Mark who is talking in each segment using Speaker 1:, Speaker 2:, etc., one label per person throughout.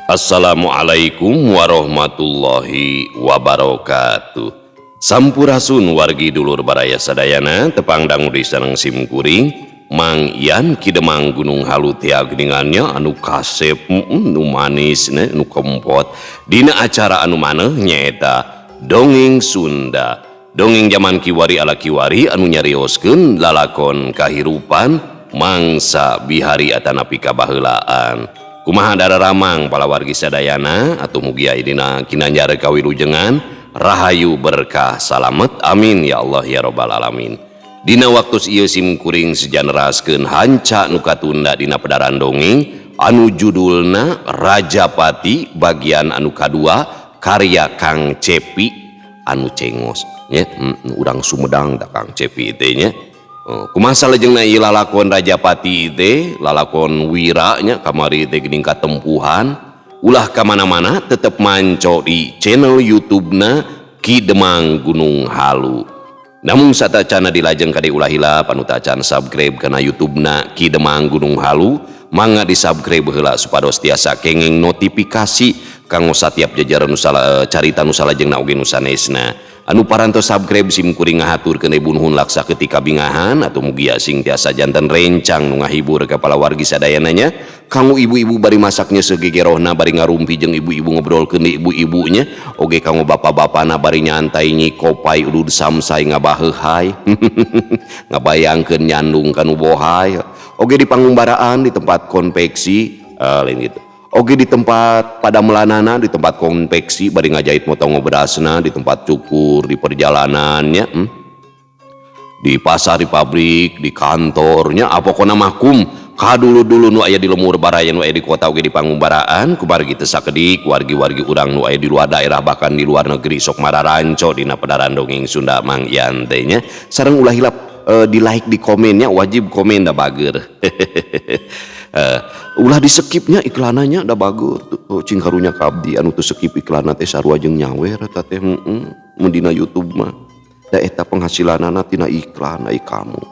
Speaker 1: Assalamualaikum warahmatullahi wabarakatuh. Sampurasun wargi dulur baraya sadayana, tepang dangu di sareng sim kuring Mang Yan Ki Demang Gunung Halu tea geuningannya anu kasep, nu manis ne, nu kempot dina acara anu maneh nyaeta Dongeng Sunda. Dongeng zaman kiwari ala kiwari anu nyarioskeun lalakon kahirupan mangsa bihari atanapi kabaheulaan. Kumaha dararamang palawargi sadayana atuh mugia dina kinanjar kawilujengan rahayu berkah salamet, amin ya Allah ya robbal alamin. Dina waktu ieu sim kuring sejaneraskeun hanca nu katunda dina pedaran dongeng anu judulna Rajapati bagian anu kadua karya Kang Cepi anu cengos nya, urang Sumedang da Kang Cepi teh nya. Kumaha salajengna ieu lalakon Rajapati teh, lalakon wira nya kamari teh geuning katempuhan, ulah ka mana-mana tetep manco di channel YouTube-na Ki Demang Gunung Halu. Namun satacana dilajeng kade ulah hilap anu tacan subscribe kana YouTube-na Ki Demang Gunung Halu, mangga di-subscribe heula supados tiasa kenging notifikasi kanggo satiap jajaran nu carita nu salajengna oge nu sanesna. Anu parantos subscribe sim kuring ngahaturkeun ibu nuhun laksa ketika bingahan atau mugia sing tiasa janten rencang nu ngahibur ka palawargi sadayana nya. Kanggo ibu-ibu bari masaknya segegerohna bari ngarumpi jeung ibu-ibu ngobrolkeun di ibu-ibunya oge kanggo bapak-bapana bari nyantai nyikopai udud samsai ngabaheuhai ngabayangkeun nyandung kanu bohai oge di pangumbaraan di tempat konveksi, lain gitu. Oge di tempat pada melanana, di tempat konveksi bari ngajahit motong ngobrasna, di tempat cukur, di perjalanannya, di pasar, di pabrik, di kantornya, apa pokona mah kum kadulu-dulu nu aya di lemur baraya nu aya di kota oge di pangumbaraan kumargi teu sakedik wargi-wargi urang nu aya di luar daerah bahkan di luar negeri sok mararanco dina pedaran dongeng Sunda Mang Yan teh nya. Sareng ulah hilap, di like, di komennya, wajib komen da bager. Ulah di skipnya iklananya da bager tuh, cing karunya ka abdi anu teu skip iklanna teh sarua jeung nyawer eta teh, mun dina YouTube mah da eta penghasilanana tina iklan ai kamu.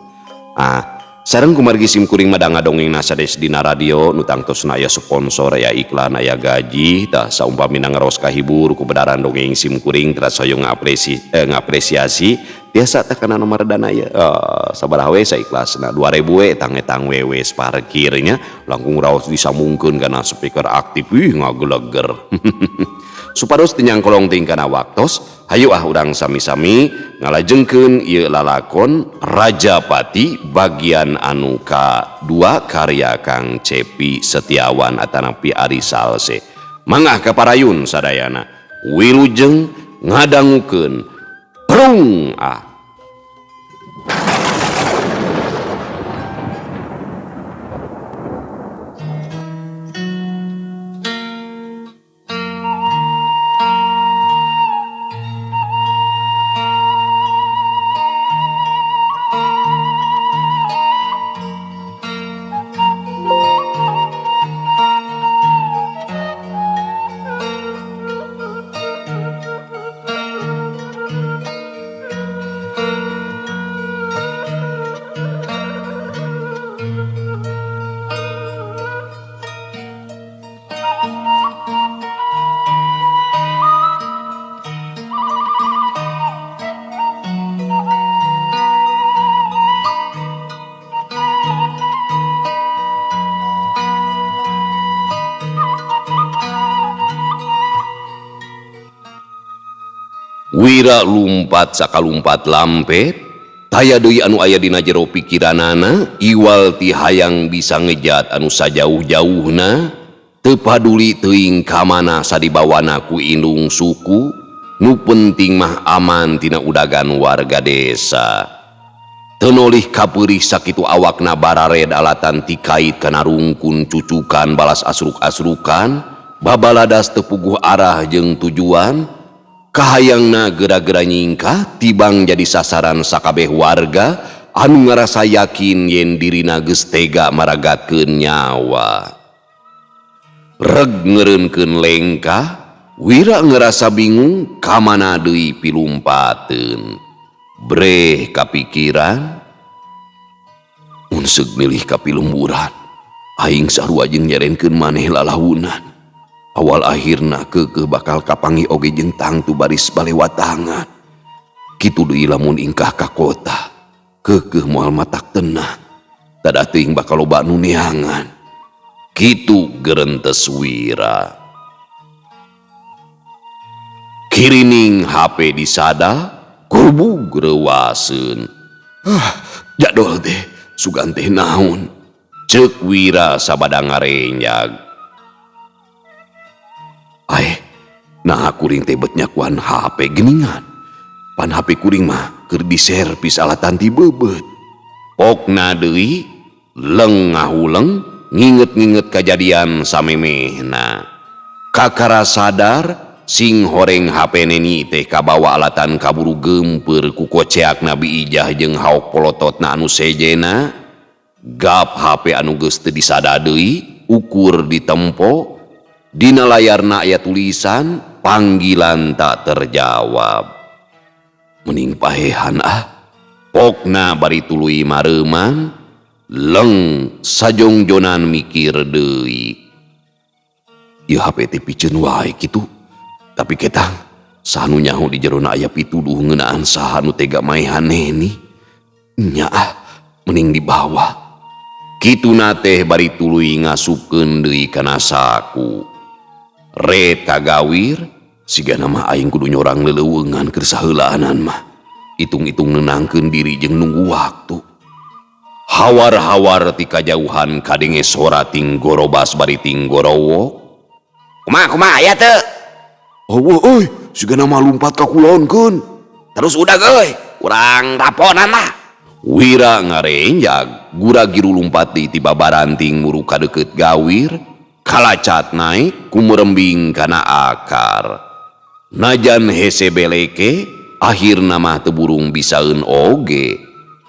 Speaker 1: Sareng kumargi sim kuring mah da ngadongeng sanes dina radio nu tangtosna aya sponsor, aya iklan, aya gaji. Tah saumpamina ngaros kahibur ku bedaran dongeng sim kuring teras hoyong ngapresiasi tiasa teh kana nomor dana ya, sabaraha we saikhlasna, 2000 we tang-etang we we parkirnya langkung raos disambungkeun kana speaker aktif, ih ngageleger. Supados teu nyangkolong teuing kana waktos, hayu ah urang sami-sami ngalajengkeun ieu lalakon Rajapati bagian anu ka-2 karya Kang Cepi Setiawan atanapi Ari Salse. Mangga kaparayun sadayana wilujeng ngadangukeun prung ah. Wira lumpat sakalumpat lampet, taya deui anu aya dina jero pikiranana, iwal ti hayang bisa ngejat anu sajauh-jauhna, teu paduli teuing ka mana sadibawana ku indung suku, nu penting mah aman tina udagan warga desa. Teu nolih kapeurih sakitu awakna barared alatan tikait kana rungkun cucukan balas asruk-asrukan, babaladas teu puguh arah jeung tujuan, kahayangna gera-gera nyingkah tibang jadi sasaran sakabeh warga anu ngarasa yakin yen dirina geus tega maragatkeun nyawa. Reg ngeureunkeun lengkah, Wira ngerasa bingung kamana deui pilumpateun. Breh kapikiran, mun seug milih ka pilumburan, aing sarua jeung nyerenkeun maneh lalaunan. Awal akhirna keukeuh bakal kapanggih oge jeung tangtu baris balewatangan. Kitu deui lamun ingkah ka kota, keukeuh moal matak tenang. Tada teuing bakal loba nu neangan. Kitu gerentes Wira. Kirining HP disada, gurubug reuwaseun. Ah, jadol teh, sugan teh naon? Ceuk Wira sabada ngarenjag. Aeh, nah kuring teh bet nyakuan HP geningan. Pan HP kuring mah keur diservis alatan ti beubeut. Pokna deui leng ngahuleng nginget-nginget kajadian samemehna. Kakara sadar sing horeng HP Neni teh kabawa alatan kaburu geumpeur ku koceak Nabi Ijah jeung haok polototna anu sejena. Gap HP anu geus teu disada deui ukur ditempo. Dina layarna aya tulisan panggilan tak terjawab. Mending paehan ah. Pokna bari tuluy mareuman, leng sajongjonan mikir deui. Ieu HP teh piceun wae kitu. Tapi ketang saha nu nyaho di jerona aya pituduh ngeunaan saha nu tega maehan Neni. Nya ah, mending dibawa. Kituna teh bari tuluy ngasupkeun deui kana saku. Ret kagawir, sigana mah aing kudu nyorang leleuweungan keur saheulaanan mah. Itung-itung nenangkeun diri jeung nunggu waktu. Hawar-hawar ti kajauhan kadenge sora tinggorobas bari tinggorowok.
Speaker 2: Kumaha kumaha aya teu?
Speaker 1: Eueuh euy, sigana mah lumpat ka kulonkeun.
Speaker 2: Terus udag euy, urang raponan lah.
Speaker 1: Wira ngarenjag, gura-giru lumpat deui ti babaranting muru ka deukeut gawir. Kalacat naik kumurembing kana akar. Najan hese beleke, akhirna mah teu burung bisaeun oge.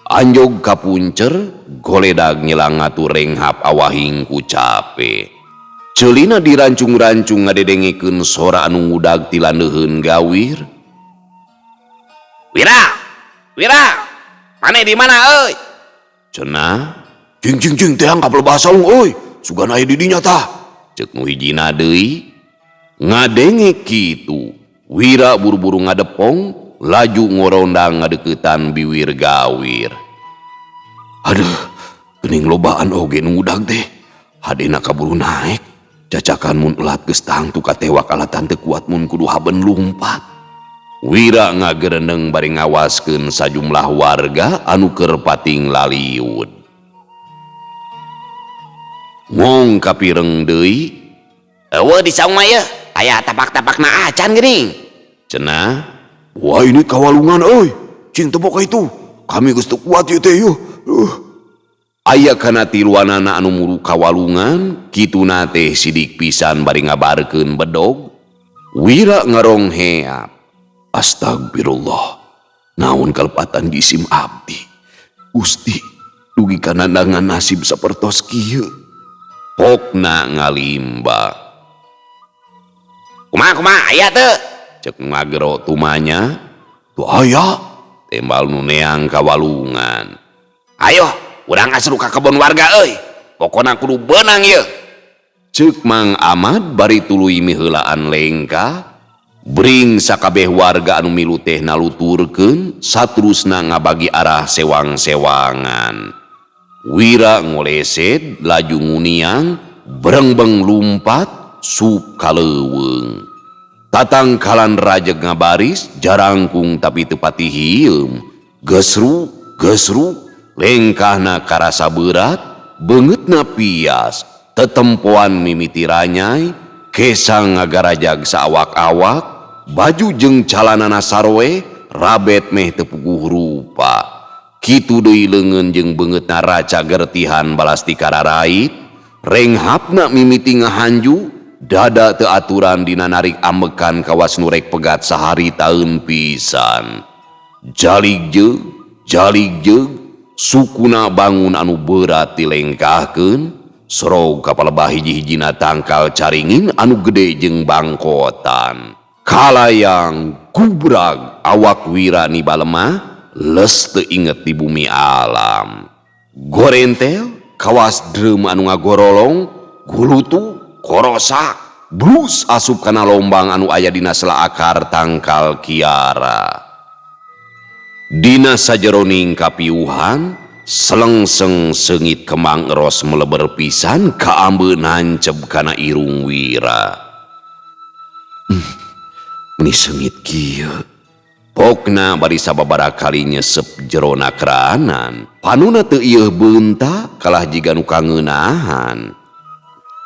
Speaker 1: Anjog kapuncer, goledag nyelang ngatur renghap awahing ku cape. Ceulina dirancung-rancung ngadedengekeun sora anu ngudag ti landeuheun gawir.
Speaker 2: Wira, Wira, maneh di mana euy?
Speaker 1: Cenah, cing cing cing teang ka pelebah saung euy, sugan aya di dinya tah. Ceuk nu hijina deui. Ngadenge kitu, Wira buru-buru ngadepong, laju ngorondang ngadeuketan biwir gawir. Aduh, geuning lobaan oge nu ngudag teh. Hadena kaburu naek, cacakan mun elat geus tangtu katewak alatan teu kuat mun kudu haben lumpat. Wira ngagereneng bari ngawaskeun sajumlah warga anu keur pating laliud. Ngong kapireng deui.
Speaker 2: Eueuh di saung mah yeuh, aya tapak-tapakna acan geuning.
Speaker 1: Cenah, wah ini kawalungan euy, cing teu boga itu. Kami geus teu kuat ieu teh yeuh. Aya kana tiluanana anu muru kawalungan, kituna teh sidik pisan bari ngabarkeun bedog. Wira ngarongheap. Astagfirullah. Naon kalepatan jisim abdi. Gusti, dugi kana nandangan nasib sapertos kieu. Pokna ngalimba.
Speaker 2: Kumaha kumaha aya teu?
Speaker 1: Ceuk ngagero tumanya. Tuh aya, tembal nu neang kawalungan.
Speaker 2: Ayo, urang asup ka kebon warga euy. Pokona kudu beunang ieu.
Speaker 1: Ceuk Mang Ahmad bari tuluy miheulaan lengkah. Bring sakabeh warga anu milu teh naluturkeun saterusna ngabagi arah sewang-sewangan. Wira ngoleset laju nguniang, berengbeng lumpat sup kaleuweung. Tatangkalan rajeg ngabaris jarangkung tapi teu pati hieum. Gesru, gesru, lengkahna karasa berat, beungeutna pias, tetempoan mimiti ranyai, kesang ngagarajag saawak-awak, baju jeung calanana sarwe, rabet meh teu puguh rupa. Kitu deui leungeun jeung beungeutna raca gertihan balas ti kararait, renghapna mimiti ngahanju, dada teu aturan dina narik amekan kawas nu rek pegat sahari taun pisan. Jalig jeung, jalig jeung, sukuna bangun anu berat dilengkahkeun, sorog ka palebah hiji-hijina tangkal caringin anu gede jeung bangkotan. Kalayang gubrag awak Wira niba lemah, les teu inget di bumi alam. Gorentel kawas drum anu ngagorolong, gulutu korosak. Brus asup kana lombang anu aya dina sela akar tangkal kiara. Dina sajeroning kapiuhan, selengseng seungit kembang eros meleber pisan kaambeun nanceb kana irung Wira. Meni seungit kieu. Pokna bari sababaraha kali nyesep jerona keranan. Panuna teu ieuh beunta kalah jiga nu kangeunahan.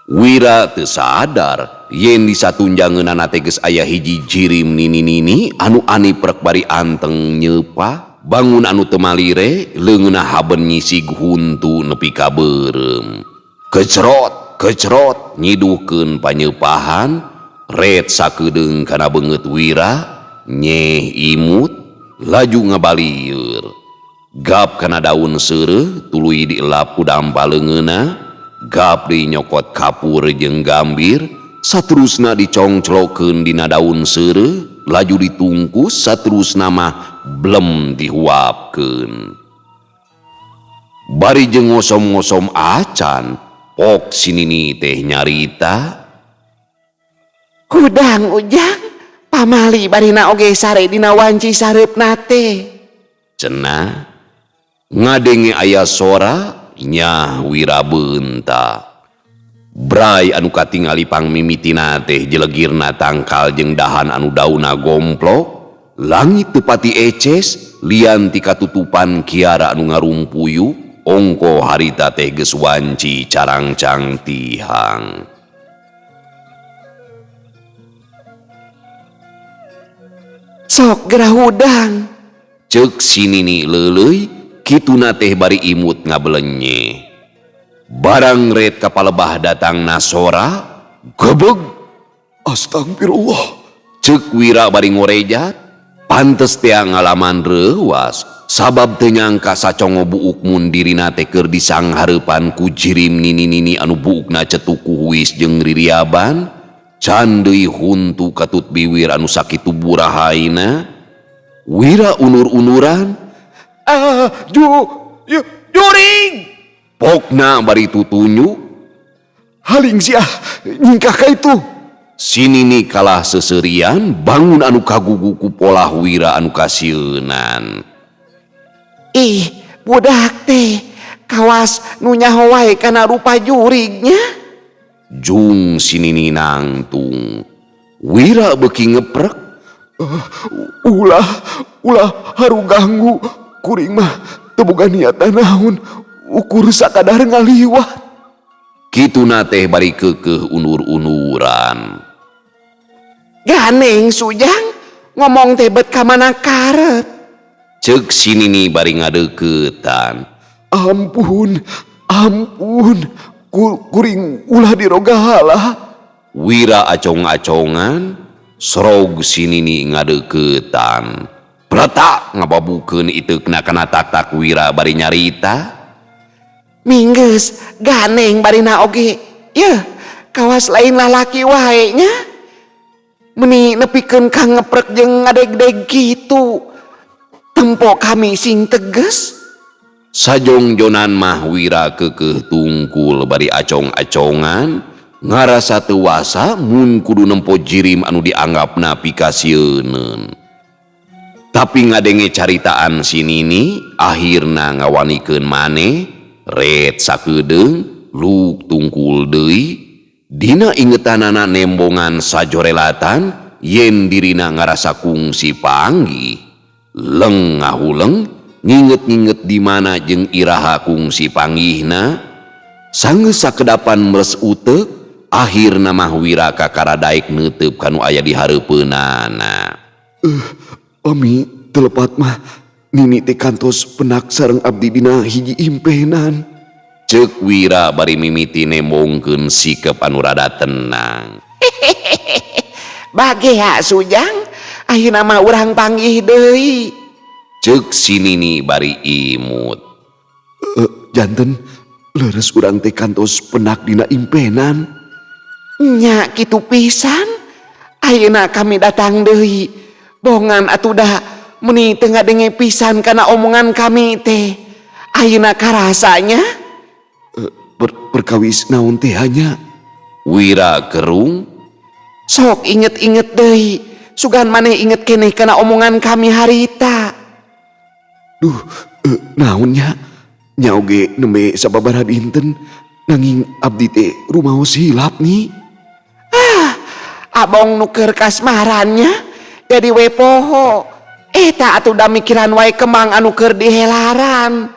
Speaker 1: Wira teu sadar yen di satunjangeunana teh geus aya hiji jirim nini-nini anu aniprek bari anteng nyeupah. Bangun anu teu malire leungeunna haben nyisig huntu nepi ka beureum. Kecerot, kecerot nyiduhkeun panyeupahan, ret sakedeung kana beungeut Wira. Nyeh imut laju ngabalieur. Gap kana daun seureuh tuluy dielap ku dampa leungeunna, gap deui nyokot kapur jeung gambir, saterusna dicongclokeun dina daun seureuh, laju ditungkus saterusna mah blem dihuapkeun. Bari jeung ngosom-ngosom acan, pok si nini teh nyarita,
Speaker 2: "Hudang Ujang, pamali barina oge sare dina wanci sareupna teh."
Speaker 1: Cenah ngadenge aya sora nyah Wira beunta. Bray anu katingali pangmimitina teh jelegirna tangkal jeung dahan anu daunna gomplok, langit teu pati eces lian ti katutupan kiara anu ngarumpuyu, ongko harita teh geus wanci carangcang tihang.
Speaker 2: "Sok gerah hudang,"
Speaker 1: ceuk si nini leuleuy, kituna teh bari imut ngabelenye. Barang ret ka palebah datangna sora, gebeg,
Speaker 3: "Astagfirullah,"
Speaker 1: ceuk Wira bari ngorejat. Pantes tea ngalaman reuwas, sabab teu nyangka sacongo buuk mun dirina teh keur disanghareupan ku jirim nini-nini anu buukna cetuk ku huis jeung ririaban. Can deui huntu katut biwir anu sakitu burahaina. Wira unur-unuran,
Speaker 3: "Ah, juring!"
Speaker 1: Pokna bari tutunyu,
Speaker 3: "Haling sia, nyingkah ka itu."
Speaker 1: Si nini kalah seserian, bangun anu kagugu ku polah Wira anu kasieunan.
Speaker 2: "Ih, budak teh, kawas nu nyaho wae kana rupa jurignya."
Speaker 1: Jung si nini nangtung. Wira beuki ngeprek,
Speaker 3: "Ulah, ulah haru ganggu, kuring mah teu boga niatan naon, ukur sakadar ngaliwat."
Speaker 1: Kituna teh bari keukeuh unur-unuran.
Speaker 2: "Ganeng Sujang, ngomong teh bet ka mana karep."
Speaker 1: Ceuk si nini bari ngadeuketan.
Speaker 3: "Ampun, ampun, kuring ulah dirogahala."
Speaker 1: Wira acong-acongan, sorog si nini ngadeukeutan. Pletak ngababukeun iteukna kana taktak Wira bari nyarita,
Speaker 2: "Minggeus ganeng barina oge. Yeuh, kawas lain lalaki wae nya. Meni nepikeun ka ngeprek jeung ngadegdeg kitu. Tempo kami sing teges."
Speaker 1: Sajongjonan mah Wira keukeuh tungkul bari acong-acongan, ngarasa teu wasa mun kudu nempo jirim anu dianggapna pikasieuneun. Tapi ngadenge caritaan si nini, akhirna ngawanikeun maneh, ret sakedeung, luk tungkul deui, dina ingetanana nembongan sajorelatan yen dirina ngarasa kungsi panggih. Leng ngahuleng, nginget-nginget di mana jeung iraha kungsi panggihna, sanggeus sakedapan meres uteuk, akhirna mah Wira kakara daek neuteup kanu aya di hareupeunana.
Speaker 3: "Pami teu lepat mah nini teh kantos penak sareng abdi dina hiji impenan."
Speaker 1: Ceuk Wira bari mimiti nembongkeun sikep anu rada tenang.
Speaker 2: "Bagea Sujang, ayeuna mah urang panggih deui."
Speaker 1: Ceuk si nini bari imut.
Speaker 3: "Janten leres urang teh kantos penak dina impenan."
Speaker 2: "Nya kitu pisan, ayeuna kami datang deui. Bongan atuh da meni teu ngadenge pisan kana omongan kami teh. Ayeuna karasanya."
Speaker 3: Perkawis naon teh nya?"
Speaker 1: Wira kerung.
Speaker 2: Sok inget-inget deui, sugan maneh inget keneh kana omongan kami harita.
Speaker 3: Duh, naon nya? Nya oge nembe sababaraha dinten nanging abdi teh rumaos hilap nih.
Speaker 2: Ah, abong nu keur kasmarannya jadi we poho. Eta atuh da mikiran wae Kemang anu keur dihelaran.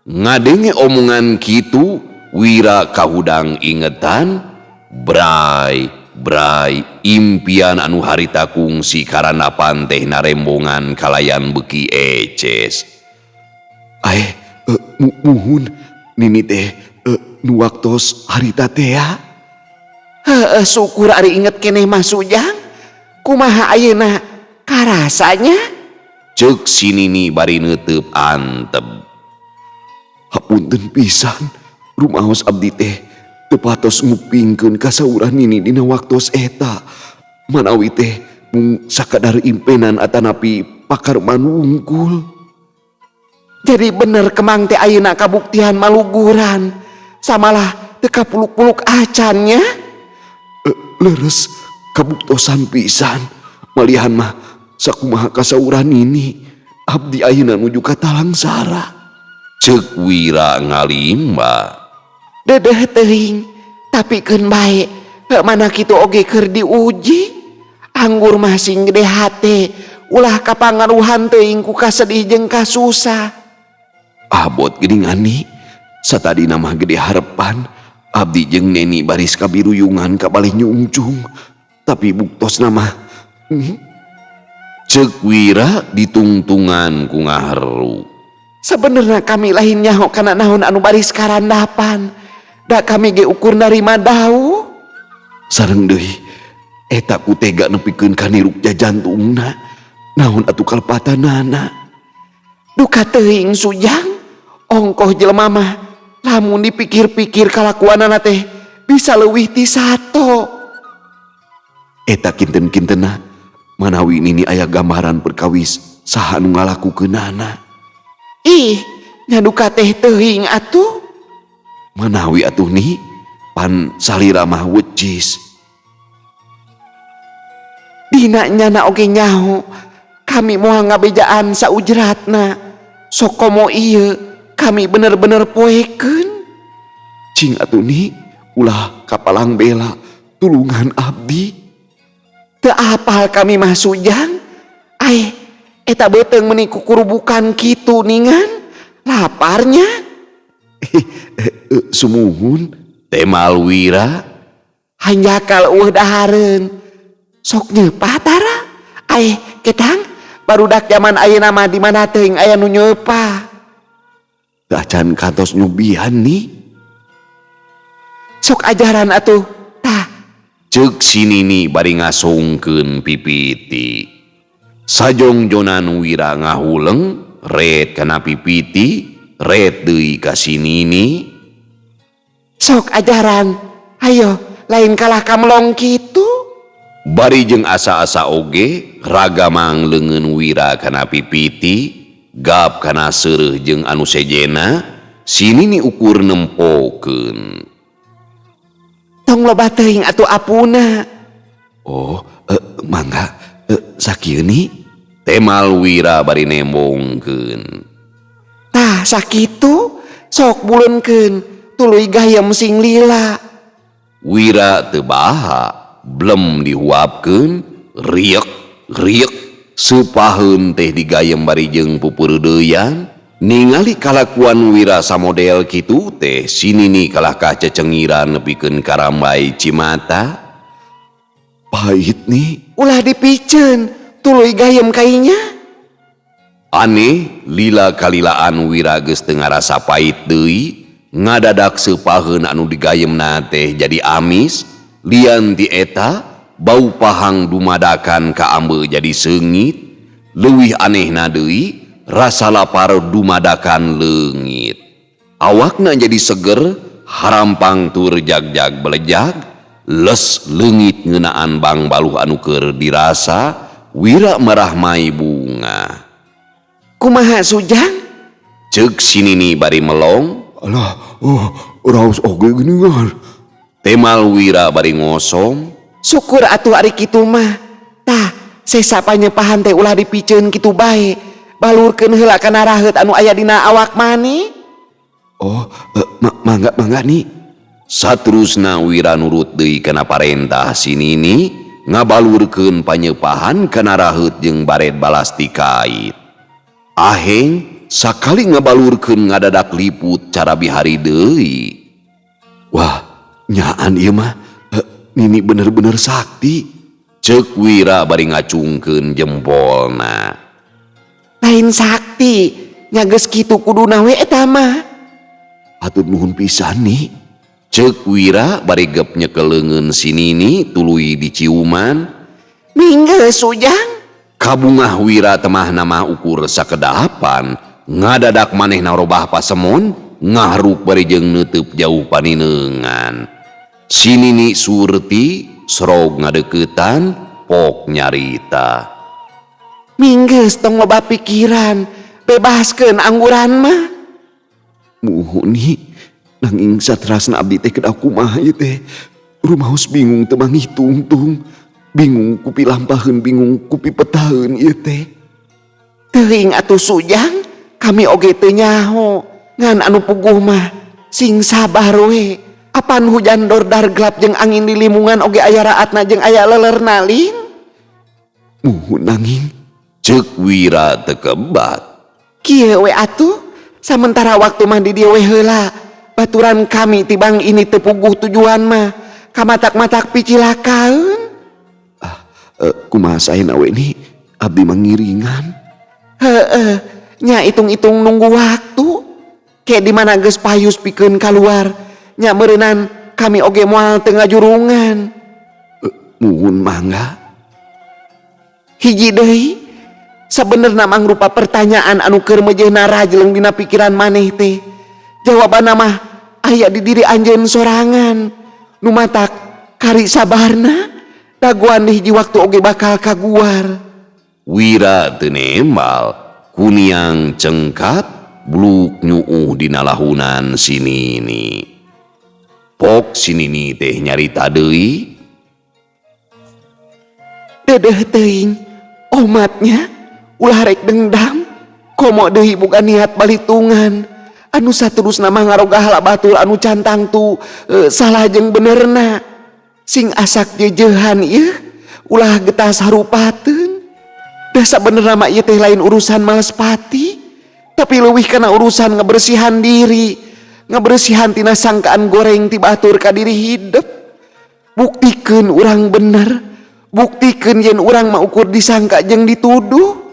Speaker 1: Ngadenge omongan kitu Wira kahudang ingetan, bray bray impian anu harita kungsi karandapan teh narembongan kalayan beuki eces.
Speaker 3: Aeh, muhun nini teh nu waktos harita teh ya.
Speaker 2: Heeh, syukur ari inget keneh mah, Sujang. Kumaha ayeuna karasanya?
Speaker 1: Ceuk si Nini bari neuteub antep.
Speaker 3: Hapunten pisan, rumaos abdi teh teu patos ngupingkeun kasauran nini dina waktos eta. Manawi teh mung sakadar impenan atanapi pakarman wungkul.
Speaker 2: Jadi bener Kemang teh ayeuna kabuktian maluguran. Samalah teu kapuluk-puluk acan nya.
Speaker 3: Leres kabuktosan pisan. Malihan mah sakumaha kasauran nini, abdi ayeuna nuju ka talangsara.
Speaker 1: Ceuk Wira ngalimba.
Speaker 2: Dedeh teuing, tapi keun bae, heuh mana kitu oge keur diuji. Anggur mah sing gede hate, ulah kapangaruhan teuing ku kasedih jeung kasusah.
Speaker 3: Abot geuningan ni, satadina mah gede harepan, abdi jeung Neni baris kabiruyungan ka balih nyungcung. Tapi buktosna mah
Speaker 1: Ceuk Wira ditungtungan ku ngaharu.
Speaker 2: Sebenerna kami lain nyaho kana naon anu baris karandapan. Da kami ge ukur narima dauh.
Speaker 3: Sareng deui eta ku tega nepikeun ka niruk jajantungna. Naon atuh kalepatanana?
Speaker 2: Duka teuing, Sujang, ongkoh jelema mah lamun dipikir-pikir kalakuanana teh bisa leuwih ti sato.
Speaker 3: Eta kinten-kintena manawi nini aya gambaran perkawis saha nu ngalakukeunana.
Speaker 2: Ih, nya duka teh teuing atuh.
Speaker 3: Manawi atuh ni pan salira mah wecis.
Speaker 2: Dina nyana oge nyaho, kami moal ngabejaan saujratna. Sok komo ieu kami bener-bener poekeun.
Speaker 3: Cing atuh ni ulah kapalang bela tulungan abdi.
Speaker 2: Teu apal kami mah, Sujang. Ai, eta beuteung meuni kukurubukan kitu ningan. Laparnya?
Speaker 3: Sumuhun.
Speaker 1: Temal Wira.
Speaker 2: Hanjakal euweuh dahareun. Sok nyeupah tara? Ai, ketang barudak zaman ayeuna mah di mana teuing aya nu nyeupah.
Speaker 3: Teu acan kantos nyubian nih.
Speaker 2: Sok ajaran atuh. Tah.
Speaker 1: Ceuk si Nini bari ngasongkeun pipiti. Sajongjonan Wira ngahuleng ret kana pipiti, ret deui ka si Nini.
Speaker 2: Sok ajaran. Ayo, lain kalah kamelong kitu.
Speaker 1: Bari jeung asa-asa oge ragamang leungeun Wira kana pipiti, gap kana seureuh jeung anu sejena, si Nini ukur nempokeun.
Speaker 2: Tong loba teuing atuh apuna.
Speaker 3: Oh, mangga, sakieu ni.
Speaker 1: Temal Wira bari nembongkeun.
Speaker 2: Tah sakitu sok buleunkeun tuluy gayem sing lila.
Speaker 1: Wira teu baha, blem dihuapkeun, riek riek seupaheun teh digayem bari jeung pupureudeyan. Ningali kalakuan Wira samodel kitu teh si Nini kalah ka cecengiran nepikeun karambay cimata.
Speaker 3: Pahit nih.
Speaker 2: Ulah dipiceun, tuluy gayem kainya.
Speaker 1: Aneh lila kalilaan Wira geus teu ngarasa pait deui, ngadadak seupaheun anu digayemna teh jadi amis, lian ti eta bau pahang dumadakan ka ambe jadi seungit, leuwih anehna deui rasa lapar dumadakan leungit. Awakna jadi seger, harampang tur jagjag belejag, les leungit ngeunaan bangbaluh anu keur dirasa, Wira marahmai bunga.
Speaker 2: Kumaha, Sujang?
Speaker 1: Ceuk si Nini bari melong.
Speaker 3: Alah, oh, raos oge geuningan.
Speaker 1: Temal Wira bari ngosom.
Speaker 2: Syukur atuh ari kitu mah. Tah, sesa panyepahan teh ulah dipiceun kitu bae. Balurkeun heula kana raheut anu aya dina awak maneh.
Speaker 3: Oh, mangga mangga, Ni.
Speaker 1: Saterusna Wira nurut deui kana parentah si Nini, ngabalurkeun panyepahan kana raheut jeung bared balas tikait. Aheng sakali ngabalurkeun ngadadak liput cara bihari deui.
Speaker 3: Wah, nyaan ieu mah. Nini bener-bener sakti.
Speaker 1: Ceuk Wira bari ngacungkeun jempolna.
Speaker 2: Lain sakti, nya geus kitu kuduna we eta mah.
Speaker 3: Hatur nuhun pisan, Ni.
Speaker 1: Ceuk Wira bari gep nyekel leungeun si Nini tuluy diciuman.
Speaker 2: Minggeus, Ujang.
Speaker 1: Kabungah Wira temahna mah ukur sakedapan, ngadadak manehna robah pasemon, ngahruk bari jeung neuteup jauh panineungan. Si Nini surti sorog ngadeukeutan, pok nyarita.
Speaker 2: Minggeus, tong loba pikiran, bebaskeun angguran mah.
Speaker 3: Muhun, Ni. Nanging saterasna abdi teh kedah kumaha ieu teh? Rumaos bingung teu manggih tungtung. Bingung ku pilampaheun, bingung ku pipetaheun ieu teh.
Speaker 2: Teuing atuh, Sujang, kami oge teu nyaho. Ngan anu puguh mah sing sabar we. Apan hujan dordar gelap jeung angin lilimungan oge aya raatna jeung aya lelerna, lin.
Speaker 3: Muhun, nanging
Speaker 1: Ceuk Wira teu kebat.
Speaker 2: Kieu we atuh, samentara waktu mah di dieu we heula. Baturan kami tibang ini teu puguh tujuan mah. Kamatak-matak picilakaeun.
Speaker 3: Kumaha saena we, Ni? Abdi mah ngiringan.
Speaker 2: Heeh, nya hitung-hitung nunggu waktu. Kayak di mana geus payus pikeun keluar. Nya meureunan kami oge moal teu ngajurungan.
Speaker 3: Muhun, mangga.
Speaker 2: Hiji deui, sabenerna mangrupa pertanyaan anu keur meujeuhna rajleng dina pikiran maneh teh. Jawabanna mah aya di diri anjeun sorangan. Nu matak kari sabarna, dagoan di hiji waktu oge bakal kaguar.
Speaker 1: Wira teu nembal, kuniang cengkat, bluk nyuuh dina lahunan si Nini. Pok si Nini teh nyarita deui.
Speaker 2: Dedeh teuing, omatnya ulah rek dendam, komo deui boga niat balitungan. Anu saterusna mah ngarogahala batur anu can tangtu salah jeung benerna. Sing asak jejehan ieu, ulah getas harupateun. Da sabenerna mah ieu teh lain urusan Malespati, tapi leuwih kana urusan ngebersihan diri, ngebersihan tina sangkaan goreng ti batur ka diri hidep. Buktikeun urang bener, buktikeun yen urang mah ukur disangka jeung dituduh.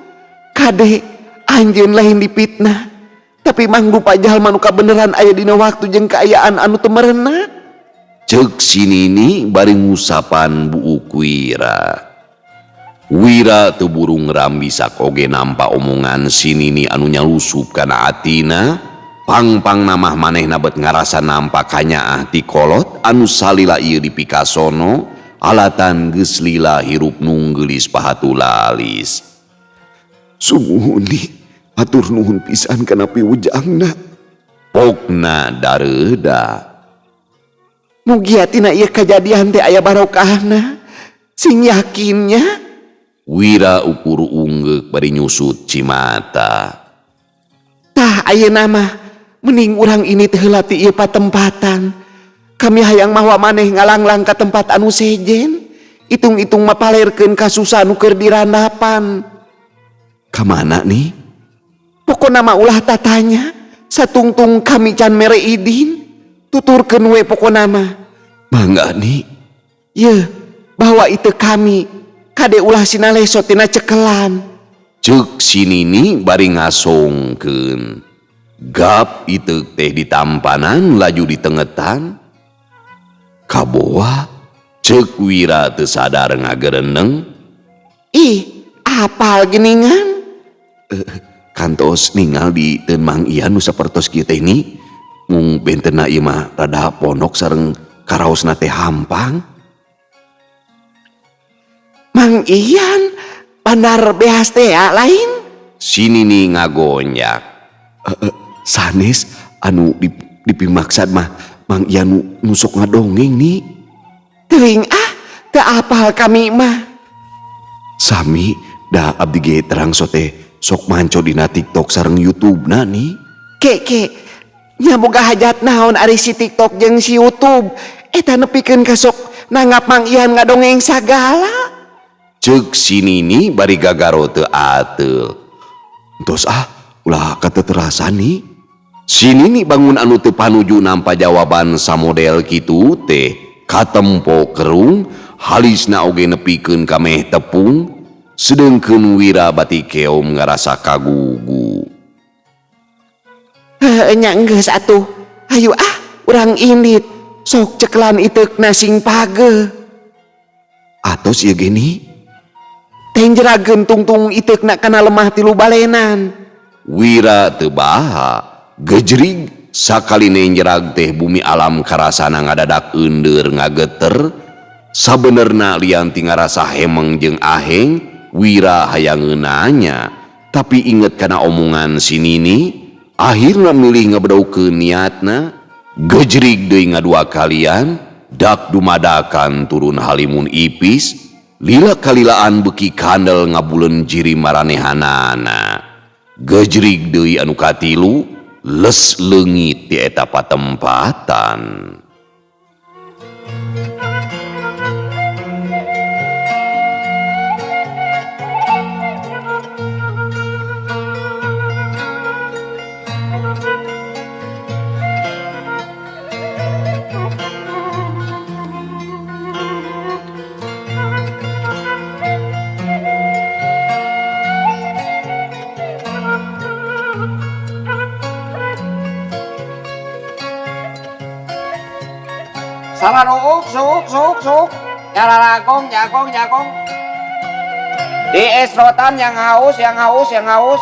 Speaker 2: Kade anjeun lain dipitnah, tapi mangrupa jalma nu kabeneran aya dina waktu jeung kaayaan anu teu merenah.
Speaker 1: Ceuk si Nini bari ngusapan buuk Wira. Wira teu buru ngerambisak oge nampa omongan si Nini anu nyalusup kana atina. Pang-pangna mah manehna bet ngarasa nampa kanyaah ti kolot anu salila ieu dipikasono alatan geus lila hirup nunggeulis pahatulalis.
Speaker 3: Sumuhun, Ni. Hatur nuhun pisan kana piwujangna.
Speaker 1: Pokna dareuda.
Speaker 2: Mugia tina ieu kajadian teh aya barokahna. Sing yakinnya.
Speaker 1: Wira ukur unggeuk bari nyusut cimata.
Speaker 2: Tah, ayeuna mah mending urang ini teh heula ti ieu patempatan. Kami hayang mawa maneh ngalanglang ka tempat anu sejen. Itung-itung mapalerkeun kasusa nu keur dirandapan.
Speaker 3: Ka mana, Ni?
Speaker 2: Pokona mah ulah tatanya, satungtung kami can mere idin. Tuturkeun we pokona mah.
Speaker 3: Mangga, Ni.
Speaker 2: Yeuh, bawa itu kami. Kade ulah sinaleso tina cekelan.
Speaker 1: Ceuk si Nini bari ngasongkeun. Gap iteuk teh ditampanan laju ditengetan.
Speaker 3: Kabowa.
Speaker 1: Ceuk Wira teu sadar ngagereneng.
Speaker 2: Ih, apal geningan?
Speaker 3: Kantos ningal di teun Mang Ian nu sapertos kieu teh, Ni. Mung bentenna ieu mah rada pondok sareng karaosna teh hampang.
Speaker 2: Mang Ian, Bandar Beas teh lain?
Speaker 1: Si Nini ngagonyak.
Speaker 3: Sanes, anu dipimaksad mah Mang Ian nu nu sok ngadongeng, Ni.
Speaker 2: Teuing ah, Teu apal kami mah.
Speaker 3: Sami da abdi ge terang sote sok manco dina TikTok sareng YouTube na nih.
Speaker 2: Ke ke nya boga hajat naon ari si TikTok jeung si YouTube. Eta nepikeun ka sok nanggap Mang Ian ngadongeng sagala.
Speaker 1: Ceuk si Nini bari gagaro teu ateul.
Speaker 3: Entos ah ulah kateterasan nih.
Speaker 1: Si Nini bangun anu teu panuju nampa jawaban samodel kitu teh katempo kerung halisna oge nepikeun ka meh tepung sedengkeun Wira bati keom ngarasa kagugu.
Speaker 2: Heuh nya geus atuh. Hayu ah urang indit sok ceklan iteukna sing pageuh.
Speaker 3: Atos ieu ge ni.
Speaker 2: Tenjerageun tungtung iteukna kana lemah tilu balenan.
Speaker 1: Wira teu baha gejrig sakali njerag teh bumi alam karasana ngadadak eundeur ngageter. Sabenerna lian ti ngarasa hemeng jeung aheng Wira hayang nanya tapi inget kana omongan si Nini akhirna milih ngebedaukeun niatna. Gejrig deui ngadua kalian dak dumadakan turun halimun ipis lila kalilaan beuki kandel ngabuleun jiri maranehanana. Gejrig deui anu katilu les leungit ti eta patempatan.
Speaker 2: Salah nuuk, suuk, suuk, suuk. Jalalagong, jagong, jagong. Di es rotan yang haus, yang haus, yang haus.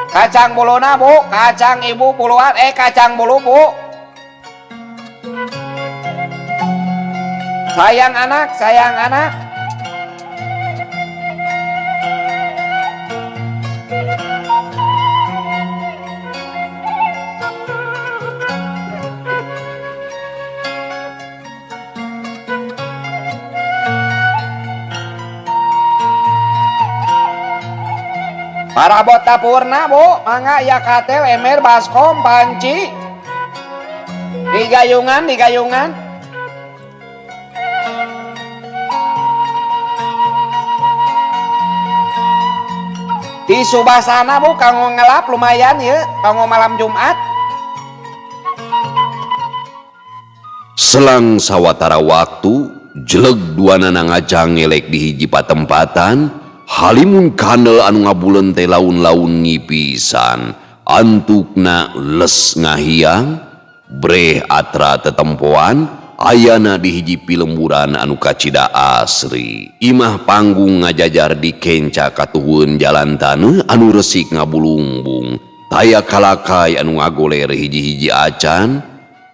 Speaker 2: Kacang buluna, Bu. Kacang ibu buluan, kacang bulu, Bu. Sayang anak, sayang anak. Parabot dapurna, Bu, mangga ya katel, ember, baskom, panci. Digayungan, digayungan. Di Subasana, Bu, kanggo ngelap lumayan ya, kanggo malam Jumat.
Speaker 1: Selang sawatara waktu, jeleg duanana ngajang ngelek di hiji patempatan. Halimun kandel anu ngabuleun teh laun-laun ngipisan, antukna les ngahiang, breh atra tetempoan, ayana di hiji pilemburan anu kacida asri. Imah panggung ngajajar di kenca katuhun jalan taneuh anu resik ngabulungbung, taya kalakai anu ngagoler hiji-hiji acan,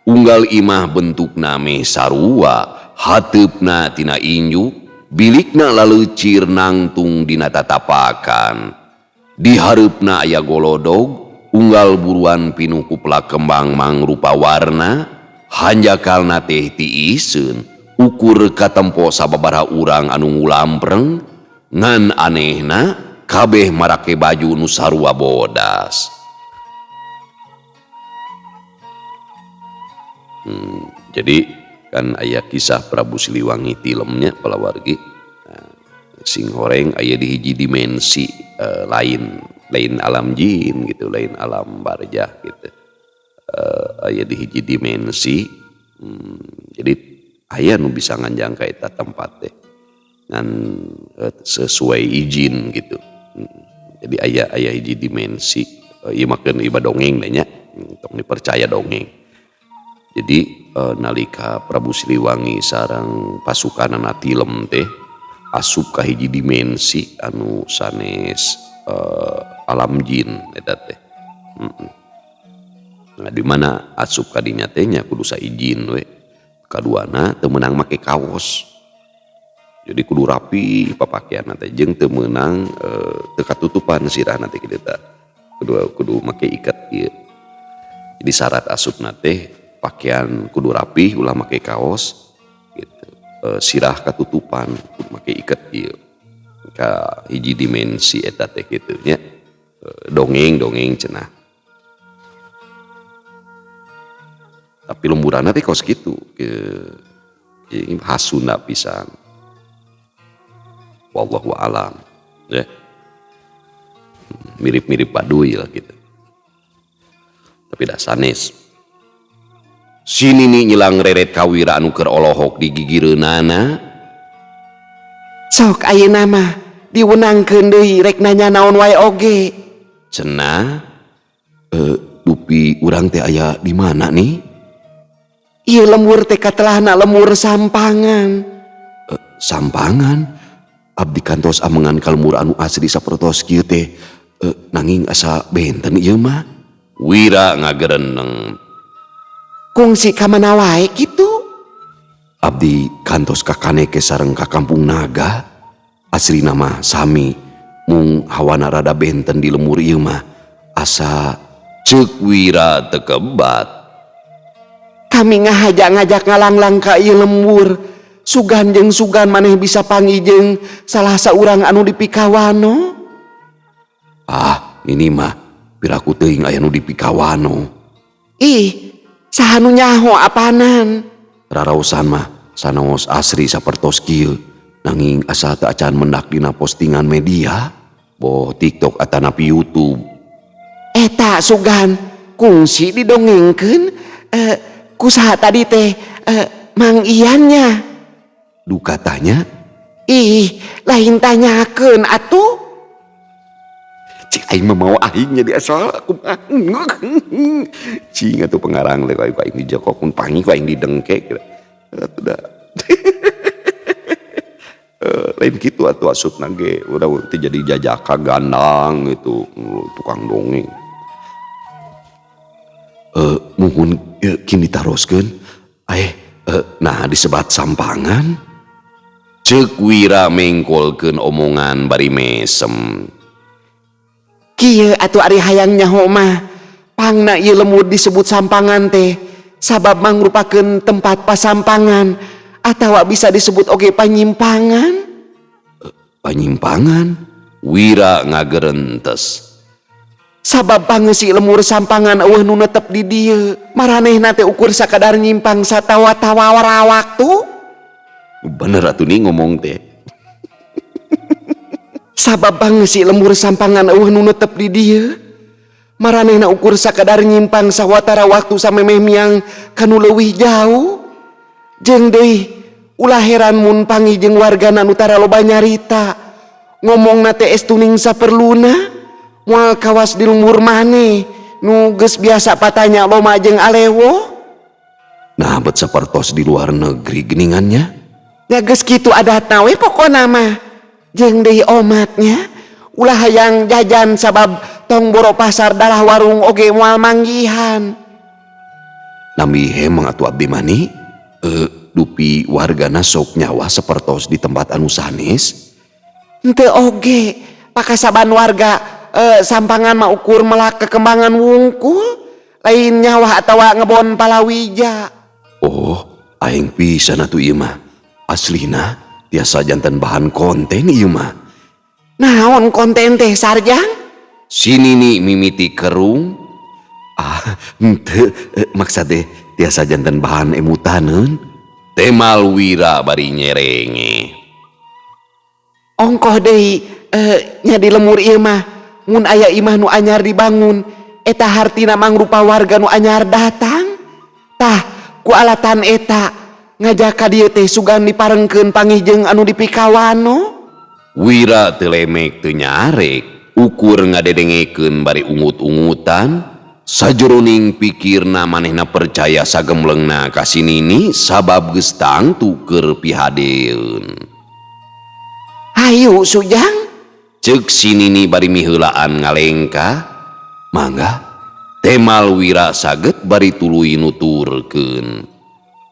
Speaker 1: unggal imah bentukna meh sarua, hateupna tina injuk, bilikna laleucir nangtung dina tatapakan. Di hareupna aya golodog, unggal buruan pinuh ku plak kembang mangrupa warna, hanjakalna teh tiiseun, ukur katempo sababaraha urang anu ngulampreng, ngan anehna kabeh marake baju nu sarua bodas. Jadi kan aya kisah Prabu Siliwangi tilemnya palawargi. Nah, sing horeng aya di hiji dimensi lain, lain alam jin gitu, lain alam barjah gitu. Aya di hiji dimensi, jadi aya nu bisa nganjang ka eta tempat teh ngan sesuai izin gitu. Jadi aya hiji dimensi, ieu mah keun iba dongeng teh nya, tong dipercaya dongeng. Jadi nalika Prabu Siliwangi sareng pasukanana tilem teh asup ka hiji dimensi anu sanes alam jin eta teh. Nah, di mana asup ka dinya teh nya kudu saijin we. Kaduana teu meunang make kaos. Jadi kudu rapi papakeanna teh jeung teu meunang teu katutupan sirahna teh kitu tah. Kudu make ikat ieu. Jadi syarat asupna teh pakaian kudu rapi ulah make kaos gitu. Sirah katutupan make iket ieu ka hiji dimensi eta teh kitu nya. Dongeng-dongeng cenah. Tapi lemburanna teh kos kitu, khas Sunda pisan. Wallahu alam ya. Mirip-mirip Baduy lah gitu. Tapi dah sanes. Si Nini nyilang reret ka Wira anu keur olohok di gigireunana.
Speaker 2: Sok ayeuna mah diwenangkeun deui rek nanya naon wae oge.
Speaker 1: Cenah, dupi urang teh aya di mana nih?
Speaker 2: Ieu lembur teh katelahna lembur Sampangan.
Speaker 1: Sampangan? Abdi kantos amengan ka lembur anu asli sapertos kieu teh, nanging asa benten ieu mah. Wira ngagereneng.
Speaker 2: Kungsi ka mana wae kitu?
Speaker 1: Abdi kantos ka Kaneke sareng ka Kampung Naga. Aslina mah sami, mung hawana rada benten di lembur ieu mah. Asa ceuk Wira teu kebat.
Speaker 2: Kami ngahaja ngajak ngalanglang ka ieu lembur. Sugan jeung sugan maneh bisa panggih jeung salah saurang anu dipikawano.
Speaker 1: Ah, ini mah piraku teuing aya nu dipikawano.
Speaker 2: Ih, saha nu nyaho apanan?
Speaker 1: Raraosan mah sanaos asri sapertos kieu, nanging asa teu acan mendak dina postingan media, boh TikTok atanapi YouTube.
Speaker 2: Eta sugan kungsi didongengkeun, kusaha tadi teh, Mang Iannya.
Speaker 1: Duka tanya?
Speaker 2: Ih, lain tanyakeun atuh.
Speaker 1: Cik aing mah mau aing jadi asal aku mah. Cing atuh pengarang leh ku aing dijokok mun pangi ku aing didengkek. Atuh da. Lain kitu atuh asupna ge udah teu jadi jajaka gandang gitu, tukang dongeng. Muhun kini taroskeun. Nah disebat Sampangan. Ceuk Wira mengkolkeun omongan bari mesem.
Speaker 2: Kieu atuh ari hayang nyaho mah, pangna ieu lembur disebut Sampangan teh sabab mangrupakeun tempat pasampangan atawa bisa disebut oge panyimpangan.
Speaker 1: Panyimpangan? Wira ngagerentes.
Speaker 2: Sabab pangeusi lemur Sampangan eueuh nu netep di dieu, maranehna teh ukur sakadar nyimpang satawa-tawa waktu.
Speaker 1: Bener atuh nih ngomong teh.
Speaker 2: Sabab pangeusi lembur Sampangan eueuh nu netep di dieu, maranehna ukur sakadar nyimpang sawatara waktu samemeh miang kanu leuwih jauh. Jeung deui ulah heran mun panggih jeung wargana nu tara loba nyarita, ngomongna teh estuning saperluna, moal kawas di lembur maneh nu geus biasa patanya loma jeung alewo.
Speaker 1: Nah bet sapertos di luar negeri geningannya.
Speaker 2: Nya geus kitu adatna we pokona mah. Jeung deui omatnya ulah hayang jajan sabab tong boro pasar dalah warung oge moal manggihan.
Speaker 1: Nami hemang atuh abdi mani, dupi wargana sok nyawa sapertos di tempat anu sanes.
Speaker 2: Henteu oge pakasaban warga, Sampangan mah ukur melak kekembangan wungkul, lain nyawa atawa ngebon palawija.
Speaker 1: Oh, aing pisan atuh ieu mah. Aslina tiasa janten bahan konten ieu mah.
Speaker 2: Naon konten teh Sarjang?
Speaker 1: Si Nini mimiti kerung. Ah, henteu, maksad teh tiasa janten bahan emutaneun. Temal Wira bari nyerenge.
Speaker 2: Ongkoh deui, nya di lemur ieu mah mun aya imah nu anyar dibangun, eta hartina mangrupa warga nu anyar datang. Tah, ku alatan eta ngajak ka dieu teh sugan diparengkeun pangih jeung anu dipikawano.
Speaker 1: Wira teu lemek teu nyarek, ukur ngadedengekeun bari ungut-ungutan. Sajeroning pikirna manehna percaya sagemlengna ka si Nini sabab geus tangtu keur pihadeun.
Speaker 2: Hayu Sujang,
Speaker 1: ceuk si Nini bari miheulaan ngalengka. Mangga, temal Wira saget bari tuluy nuturkeun.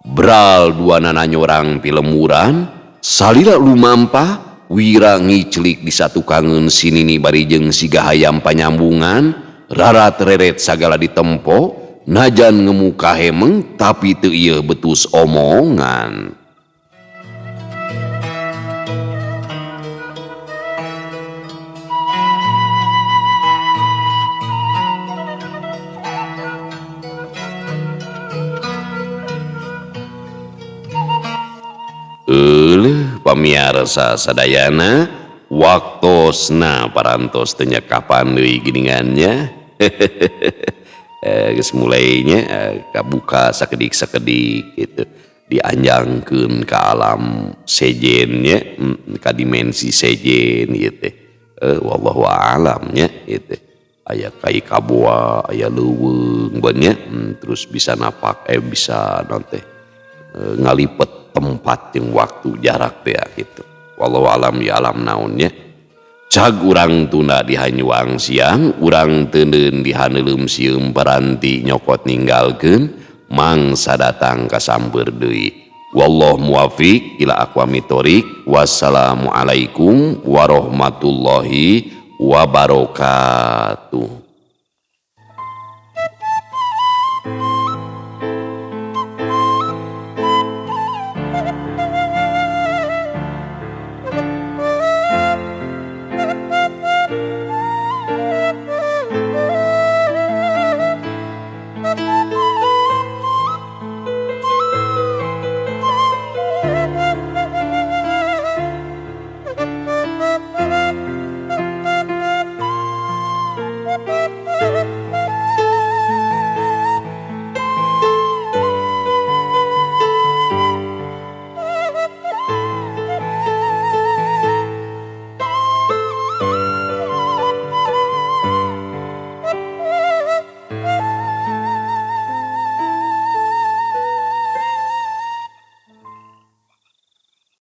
Speaker 1: Bral duanana nyorang pilemuran, salila lumampah Wira ngiclik di satukangeun si Nini bari jeung siga hayam panyambungan. Rarat reret sagala ditempo, najan ngemuka hemeng tapi teu ieu betus omongan. Pamiarsa sadayana, waktosna parantos teu kapan deui giningan nya. Geus mulainya kabuka sakedik-sakedik gitu, dianjangkeun ka alam sejennya, ka dimensi sejen ieu teh. Wallahu a'lam nya ieu teh. Aya kai kaboa, aya leuweung nya, terus bisa napak bisa naon teh ngalipet tempat jeung waktu jarak teh gitu. Wallahu a'lam ya alam naonnya. Cag urang tunda di hanyuang siang, urang teuneun di haneuleum sieum paranti nyokot ninggalkeun mangsa datang kasamper deui. Wallahu muwafiq ila aqwamit thoriq. Wassalamualaikum warahmatullahi wabarakatuh.